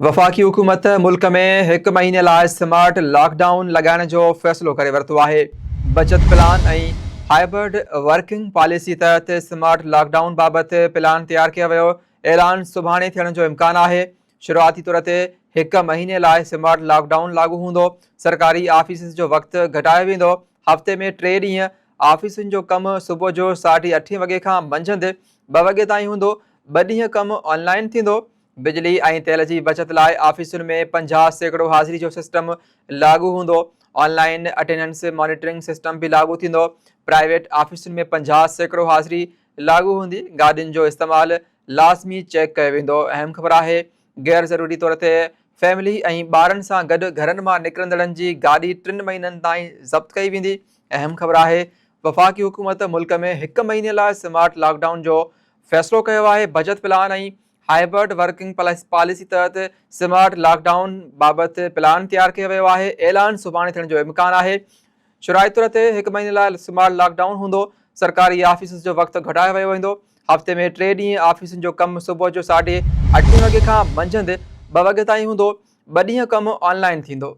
وفاقي حڪومت ملڪ ۾ هڪ مهيني لاء سمارٽ لاڪ ڊائون لڳائڻ جو فيصلو ڪري ورتو آهي. بچت پلان ۽ هائبرڊ ورڪنگ پاليسي تحت سمارٽ لاڪ ڊائون بابت پلان تيار ڪيو ويو، اعلان سڀاڻي ٿيڻ جو امڪان آهي. شروعاتي طور تي هڪ مهيني لاء سمارٽ لاڪ ڊائون لاڳو هوندو، سرڪاري آفيسز جو وقت گهٽايو ويندو، هفتي ۾ ٽي ڏينهن آفيسن جو ڪم صبح جو ساڍي اٺين وڳي کان منجهند ٻه وڳي تائين هوندو، ٻه ڏينهن ڪم آن لائن ٿيندو. بجلي ۽ تيل جي بچت لاء آفيسن ۾ 50% حاضري جو سسٽم لاڳو هوندو، on line attendance monitoring system به لاڳو ٿيندو، پرائيويٽ آفيسن ۾ 50% حاضري لاڳو هوندي، گاڏين جو استعمال لازمي چيڪ ڪيو ويندو، اهم خبر آهي غير ضروري طور تي فيملي ۽ ٻارن سان گڏ گهرن مان نڪرندڙن جي گاڏي ٽن مهينن تائين ضبط ڪئي ويندي، اهم خبر آهي وفاقي حڪومت ملڪ ۾ هڪ مهيني لاء سمارٽ لاڪ ڊائون جو فيصلو ڪيو آهي، بچت پلان ۽ هائبرڊ ورڪنگ پاليسي تحت سمارٽ لاڪ ڊائون بابت پلان تيار ڪيو ويو آهي، اعلان سڀاڻي ٿيڻ جو امڪان آهي، شرائط طور تي هڪ مهيني لاء سمارٽ لاڪ ڊائون هوندو، سرڪاري آفيسز جو وقت گهٽايو ويو ويندو، هفتي ۾ ٽي ڏينهن آفيسن جو ڪم صبح جو ساڍي اٺين وڳي کان منجهند ٻه وڳي تائين هوندو، ٻه ڏينهن ڪم آن لائن ٿيندو.